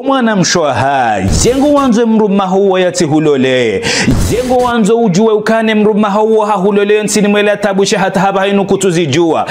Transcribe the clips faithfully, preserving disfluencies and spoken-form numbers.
Mwanamshe waha, ye nguwandzo mdrume haho wo yatsihulole. Ye nguwandzo udjuwe ukana mdrume haho wo hahulole ntsini mwela tabu sha hata hapvaha inu kutsuzidjuwa.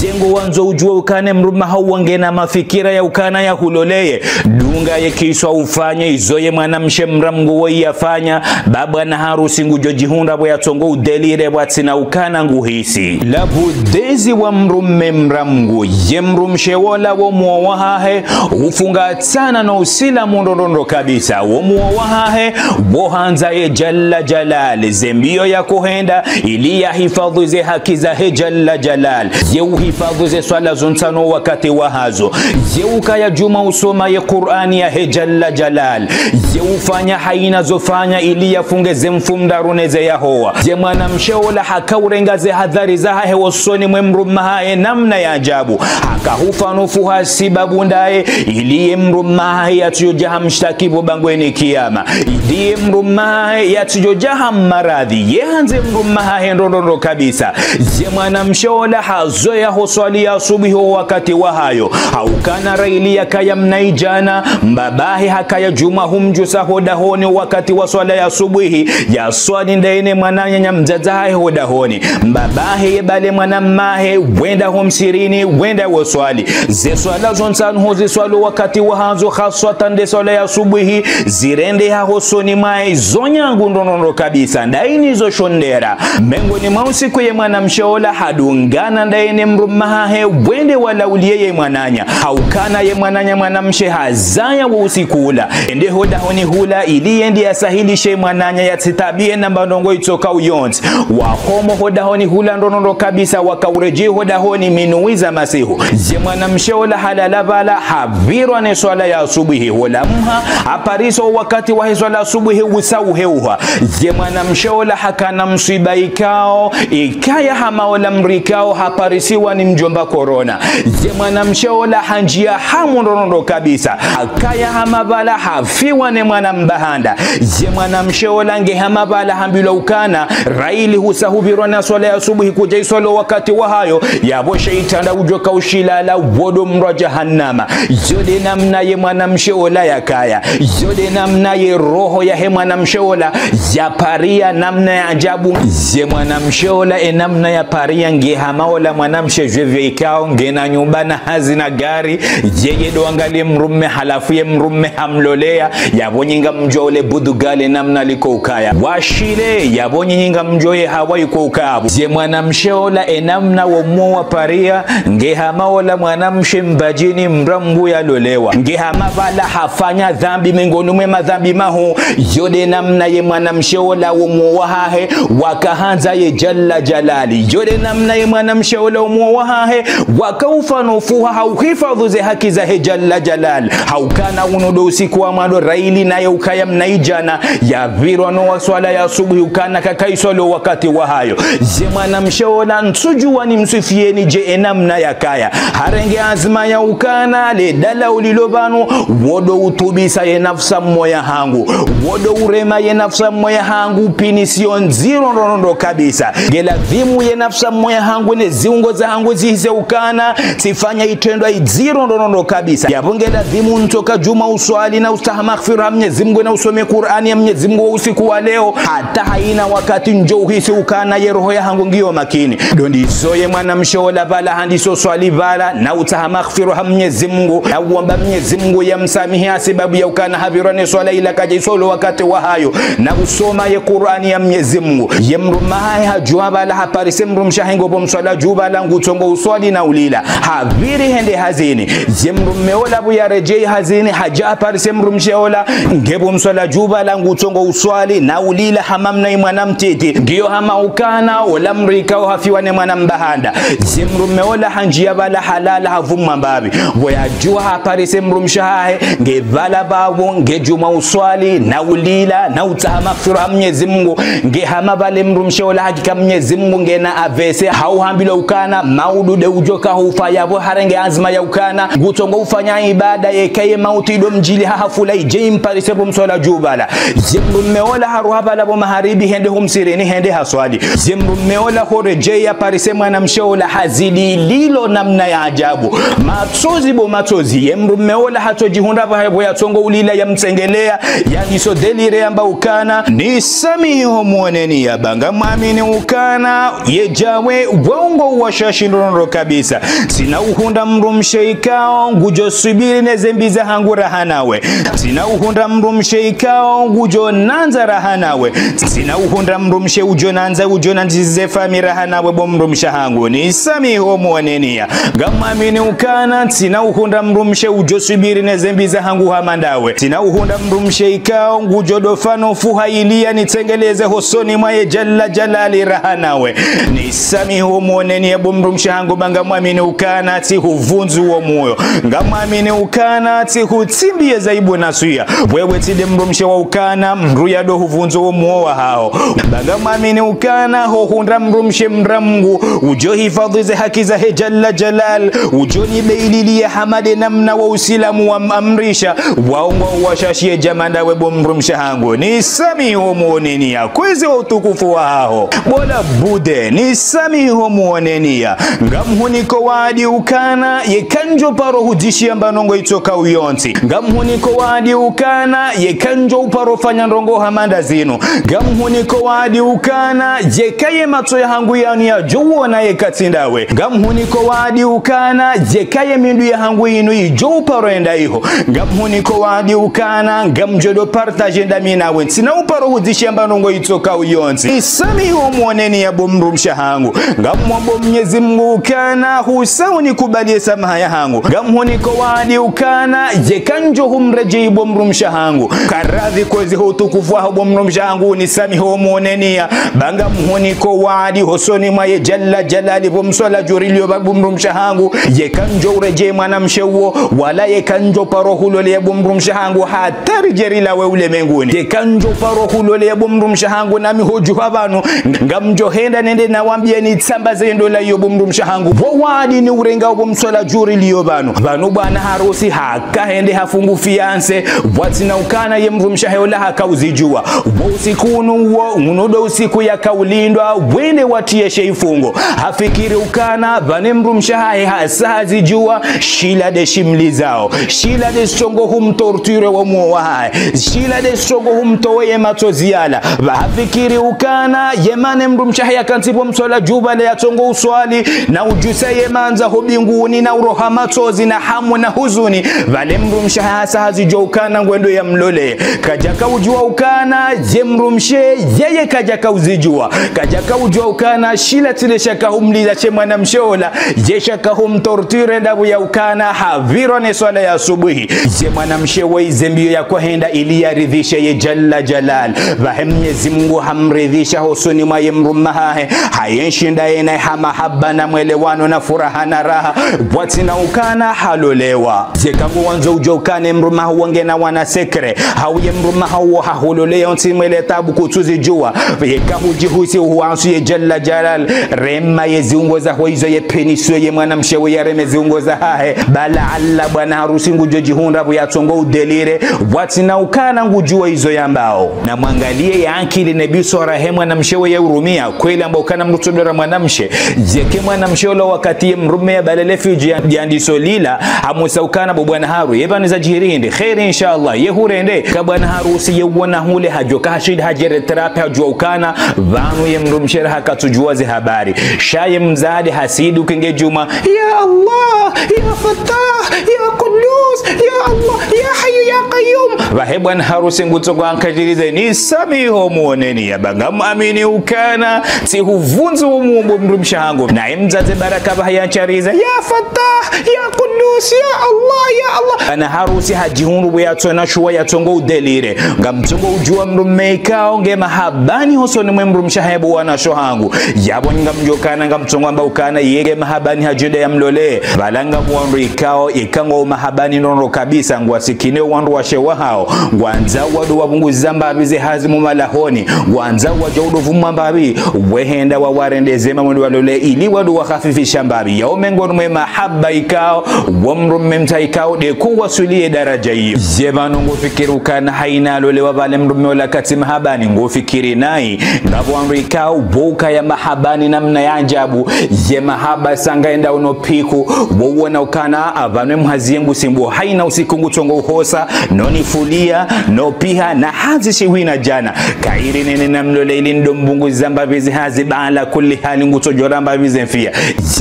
Ye nguwandzo udjuwe ukana mdrume haho wo ngena mafikira ya ukana yahulole ye. Dunga ye kiswa ufanye izo ye mwanamshe mdra Mngu wo yafanya, ba bwana harusi ngudjo djihundra pvo yatsongo udelire pvwatsina ukana nguhisi. Labudezi wa mdrume mdra Mngu, ye mdrumshe wola wo mwo wahahe, ufunga tsana no usilamu ndrondrondro kabisa, wo mwo wahahe, wo handza ye Jalla Jalal, ze mbiyo ya kohenda, ili yahifadhwi ze haki zahe Jalla Jalal, ye uhifadhwi ze swala zontsanu wakati wahazo, ye ukaya djuma usoma ye Kur'ani yahe Jalla Jalal, ye ufanya haina zofanya ili yafunge ze mfumo ndraru ne ze yahowa. Ye mwanamshe ola haka urenga ze hadhari zahahe wosoni mwe mdrume hahe namna ya ajabu. Haka hufa no ufuha sibabu ndaye, ili ye mdrume hahe yatsudjo dja hamshtaki pvo bangweni kiyama. Ili ye mdrume hahe yatsudjo dja hammaradhi. Ye handze mdrume hahe ndrondrondro kabisa. Ye mwanamshe ola hazoweya huswali ye asubuhi wo wakati wahayo. Ha ukana rahili yakaya mnaidjana, mbaba hahe hakaya djuma humdjusa ho dahoni wakati wa swala ya asubuhi, yaswali ndaye ne mwananya mdzadze hahe ho dahoni. Mbaba hahe ye ba le mwananya hahe, wenda ho msihirini, wenda woswali. Ze swala zontsanu huziswali wakati wahazo, haswatan nde swala ya asubuhi, zirendeha hosoni mwahe, zo nyangu ndrondrondro kabisa, ndaye nizo shondera. Mengoni mwa usiku ye mwanamshe ola hadungana ndaye ne mdrume hahe, wende walauliye ye mwananya. Ha ukana ye mwananya mwanamshe hazaya wo usiku ula. Ende ho dahoni hula ili yende yasahilishe mwananya yatsitabihe na mba ndrongo itsoka uyontsi. Wakomo ho dahoni hula ndrondrondro kabisa, waka uredjei ho dahoni minuit za masihu. Ye mwanamshe ola halala pvala, hapvirwa ne swala ya asubuhi. Hola mha, haparisa wo wakati wahe swala asubuhi usa uheuha. Ye mwanamshe ola hakana mswiba ikao, ikaya hama ola mdru ikao haparisiwa ni mdjomba corona. Ye mwanamshe ola hanjiya hamu ndrondrondro kabisa. Hakaya hama pvala hafiwa ne mwana mbahanda. Ye mwanamshe ola nge hama pvala hambilwa ukana, rahili husa hupvirwa na swala ya asubuhi kudja iswali wo wakati wahayo, yapvo shetwani udjoka ushilala, wo ndo mdro wa jahannama. Yo nde namna ye mwanamshe ola yakaya. Yo nde namna ye roho yahe mwanamshe ola yapariya namna ya ajabu. Ye mwanamshe ola e namna yapariya nge hama ola mwanamshe djwepvo ikao ngena nyumba na hazi na gari. Yeye ndo angaliye mdrume, halafu ye mdrume hamloleya. Yapvo nyi ngamdjuwa ole budugali namna liko ukaya. Washile, yapvo nyi nyi ngamdjuwa ye hawa iko ukaya pvo. Ye mwanamshe ola e namna wo mwo wapariya, nge hama ola mwanamshe Mbadjini mdra Mngu yalolewa. Nge hama pvala hafanya dhambi mengoni mwe madhambi mahuu. Yo nde namna ye mwanamshe ola wo mwo wahahe, waka handza ye Jalla Jalali. Yo nde namna ye mwanamshe ola wo mwo wahahe, waka ufa no ufuha ha uhifadhwi ze haki zahe Jalla Jalal. Ha ukana unu ndo usiku wa mwando rahili naye ukaya mnaidjana, yapvirwa no wa swala ya asubuhi ukana kaka iswali wo wakati wahayo. Ye mwanamshe ola ntsudjuwa nimswifiyeni dje e namna yakaya. Harenge anzma ya ukana le dala ulilo pvanu, wo ndo utubisa ye nafsi mmoya hangu. Wo ndo urema ye nafsi mmoya hangu, punition ndziro ndrondrondro kabisa. Nge ladhimu ye nafsi mmoya hangu ne ziungo zahangu zihise ukana tsifanya itrendwa idziro ndrondrondro kabisa. Yapvo nge ladhimu ntsoka djuma uswali na utsaha maghfira ha Mnyezi Mngu na usome Kur'ani ya Mnyezi Mngu wo usiku wa leo. Hata haina wakati ndjo uhisi ukana ye roho yahangu ngiyo makini. Ndo ndizo ye mwanamshe ola pvala handiso swali pvala na utsaha maghfira ha Mnyezi Mngu, na uomba Mnyezi Mngu yamsamihi ha sibabu ya ukana hapvirwa ne swala ila kadja iswali wo wakati wahayo, na usoma ye Kur'ani ya Mnyezi Mdrume hahe hadjuwa pvala haparise mdrumshe hahe ngo pvo mswala dju pvala ngutsongo uswali na ulila. Hapviri hende hazini. Ye mdrume ola pvo yaredjeyi hazini hadja haparise mdrumshe ola nge pvo mswala dju pvala ngutsongo uswali na ulila hama mna imwana mtiti. Ngiyo hama ukana ola mdru ikao hafiwa ne mwana mbahanda. Ye mdrume ola hanjiya pvala halala havumwa mbapvi. Pvo yadjuwa haparise mdrumshe hahe nge pvala pvapvo ngedjuma uswali na ulila na utsaha maghfira ha Mnyezi Mngu. Nge hama pvale mdrumshe ola hakika Mnyezi Mngu ngena avese hau hambilwa ukana maudu nde udjoka hufa yapvo harenge anzma ya ukana ngutsongo ufanya ibada yeka ye mauti ido mdjiliha hafula idje imparise pvo mswala dju pvala. Ye mdrume ola haruha pvala pvo maharibi hende ho msihirini hende haswali. Ye mdrume ola horedjeyi haparise mwanamshe ola hazidi lilo namna ya ajabu. Matsozi pvo matsozi. Ye mdrume ola hatsodji Ndapvo hapvo yatsongo ulila yamtsengelea, yandiso déliré yamba ukana, nisamihi ho mwoneni ya ba ngamwamini ukana, ye djawe, waongo washashi ndrondro kabisa. Tsina uhundra mdrumshe ikao, ngudjo swubiri ne zembi zahangu raha nawe. Tsina uhundra mdrumshe ikao, ngudjo nandza raha nawe. Tsina uhundra mdrumshe udjo nandza, udjo nandzize fami raha nawe bo mdrumshe hangu. Nisamihi ho mwoneni ya. Ngamwamini ukana, tsina uhundra mdrumshe udjo swubiri ne zembi zahangu hama ndawe. Tsina uhundra mdrumshe ikao, ngudjo dofano fuha ili yanitsengeleze hosoni mwa ye Jalla Jalali raha nawe. Nisamihi ho mwoneni ya bo mdrumshe hangu ba ngamwamini ukana, tsihuvundzu wo moyo. Ngamwamini ukana, tsihutsimbiye zaibu na suya. Wewe tsi nde mdrumshe wa ukana, mdru yado huvundzu wo moyo wahaho. Ba ngamwamini ukana, ho hundra mdrumshe mdra Mngu, udjo hifadhwi ze haki zahe Jalla Jalal, udjo nibeilili ya hama nde namna wo usilamu wamamrisha, waongo washashi ye djamaa ndawe bo mdrumshe hangu. Nisamihi ho mwoneni ya, kwezi wo utukufu wahaho. Bo la Bude, nisamihi ho mwoneni ya. Ngamhuniko waadi ukana, yeka ndjo paro hudjishiya mba ndrongo itsokao yontsi. Ngamhuniko waadi ukana, yeka ndjo uparo fanya ndrongo hama nda zinu. Ngamhuniko waadi ukana, yeka ye matso yahangu yanu yadjo uona yeka tsi ndawe. Ngamhuniko waadi ukana, yeka ye mindru yahangu inu idjo uparo enda iho. Ngamhuniko waadi ukana, ngamdjo do partager ndami nawe. Tsina uparo hudjishiya mba ndrongo itsokao yontsi. Nisamihi ho mwoneni ya bo mdrumshe hangu. Ngamwombo Mnyezi Mngu ukana, husa unikubalie samaha yahangu. Ngamhuniko waadi ukana, yeka ndjo humredjeyi bo mdrumshe hangu. Karadhi kwezi ho utukufu waho bo mdrumshe hangu, nisamihi ho mwoneni ya. Ba ngamhuniko waadi hosoni mwa ye Jalla Jalali bo mswala djuri liyo ba bo mdrumshe hangu. Yeka ndjo uredjeyi mwanamshe uwo, wala yeka ndjo paro huloleya bo mdrumshe hangu, hata ridjeri lawe ulemenguni. Yeka ndjo paro huloleya bo mdrumshe hangu, nami hodjuha pvanu, ngamdjo henda nende nawambiye nitsambaze ndola iyo bo mdrumshe hangu. Wo waadi niurengao bo mswala djuri liyo pvanu. Pvanu bwana harusi haka hende hafungu fiançailles, pvwatsina ukana ye mdrumshe hahe ola haka uzidjuwa. Wo usiku unu wo, unu ndo usiku yaka ulindwa, wende watriye she ifungo. Hafikiri ukana, pvane mdrumshe hahe hasa hazidjuwa, shila nde shimlizao. Shila nde shitsongo humtorture wo moyo wahahe. Shila nde shitsongo humtowe ye matsozi yala. Pvahafikiri ukana, ye mana mdrumshe hahe yakantsi pvo mswala djuu pvale yatsongo uswali, na udjusa ye mandza ho mbinguni, na uroha matsozi, na hamu, na huzuni. Pvale mdrumshe hahe hasa hazidjuwa ukana ngwendo yamlole. Kadjaka udjuwa ukana, ye mdrumshe, yeye kadjaka uzidjuwa. Kadjaka udjuwa ukana, shila tsi nde shaka humliza she mwanamshe ola, ye shaka humtorture ndapvo ya ukana, hapvirwa ne swala ya subuhi. Ye mwanamshe wo ize mbiyo yako henda ili yaridhwishe ye Jalla Jalal. Pvahe Mnyezi Mngu hamridhwisha hosoni mwa ye mdrume hahe, hayenshi ndaye naye ha mahaba na mwelewano na furaha na raha, pvwatsina ukana halolewa. Yeka ngwandzo udjuwa ukana ye mdrume haho wo ngena wana secret, hau ye mdrume haho wo hahuloleya ontsi mwele tabu kutsuzidjuwa, yeka hudjihusi uhuantsu ye Jalla Jalal, rema ye ziungo zaho izo ye pénis ye mwanamshe wo yareme ziungo zahahe, ba laalla bwana harusi ngudjo djihundra pvo yatsongo udéliré, pvwatsina ukana ngudjuwa izo yambao. Na mwangaliye ye ankili ne busara yahe mwanamshe wo yaurumia, kweli amba ukana mdru tsi ndo ra mwanamshe. Yeka mwanamshe ola wakati ye mdrume yabalele fidji ya, yandiso lila, hamuusa ukana bo bwana haru, ye pvanu zadjiri hindri, kheri inshallah, ye hurende, ka bwana harusi ye uona hule hadjoka hashindi hadjiretrape hadjuwa ukana, pvanu ye mdrumshe raha katsudjuwa ze habari. Sha ye mdzadze hasidu kenge djuma, ya Allah, ya Fattah, ya Quddus, ya Allah, ya Hayyu, ya Qayyum. Pvahe bwana harusi ngutsongo ankadjirize, nisamihi ho mwoneni ya ba ngamwamini ukana, tsihuvundzu wo moyo bo mdrumshe hangu. Naye mdzadze baraka pvahe yantsariza, ya Fattah, ya Quddus, ya Allah, ya Allah. Bwana harusi hadjihundru pvo yatsona shuwa yatsongo udéliré. Ngamtsongo udjuwa mdrume ikao nge mahabani hosoni mwe mdrumshe hahe bo wanashe hangu. Yapvo ngamdjo kana ngamtsongo amba ukana ye nge mahabani hadjenda yamlole. Pvala ngamwandru ikao, ika ngwao mahabani ndrondro kabisa ngwasikine wandru washe wahao. Ngwandzo wandru wapvunguza mbapvi ze hazi mwa malahoni. Ngwandzo wadjo udopvumwa mbapvi. Wehenda wawarende zema mwendo walole ili wandru wakhafifisha mbapvi. Yao mengoni mwe mahaba ikao, wo mdrume mta ikao, nde kuwaswiliye daraja iyo. Ye pvanu ngufikiri ukana haina alolewa pvale mdrume ola katsi mahabani, ngufikiri nayi. Ngapvo wandru ikao, wo ukaya mahabani namna ya ajabu. Ye mahaba sa ngayendao no piku. Wo uona ukana, apvanu mhazi yengu simbu. Haina usiku ngutsongo uhosa, no nifulia, no piha, na hazi shihwina djana. Kayiri nene namlole ili ndo mpvunguza mbapvi ze hazi, ba ala kulli hali ngutsodjo ra mbapvi ze mfia.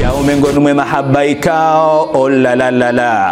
Yao mengoni mwe mahaba ikao, oh la la la la.